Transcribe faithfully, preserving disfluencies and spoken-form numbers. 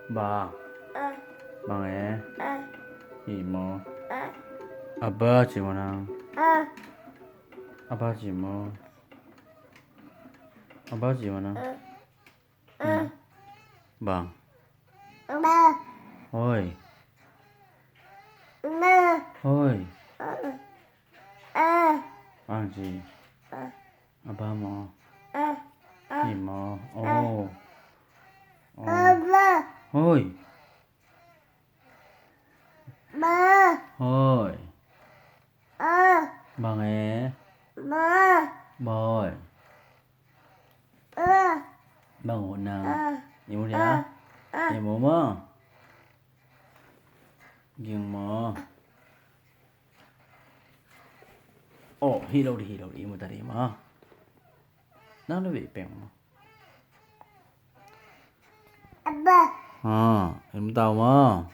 Ba. Bang e. Hi maw. A ba ci maw nang. A ba ci maw. A ba ci maw nang. Bang. Hoi. Hoi. Bang ci. A ba maw. Hi maw. Oh. Hoi. Hoi. Bang e. Boi. Bang ut nang. I mu dia. I mu maw. Ging maw. Oh, hi lo di, hi lo di, i mu ta di maw. Nang na vei peng maw. Ah, i mu ta maw.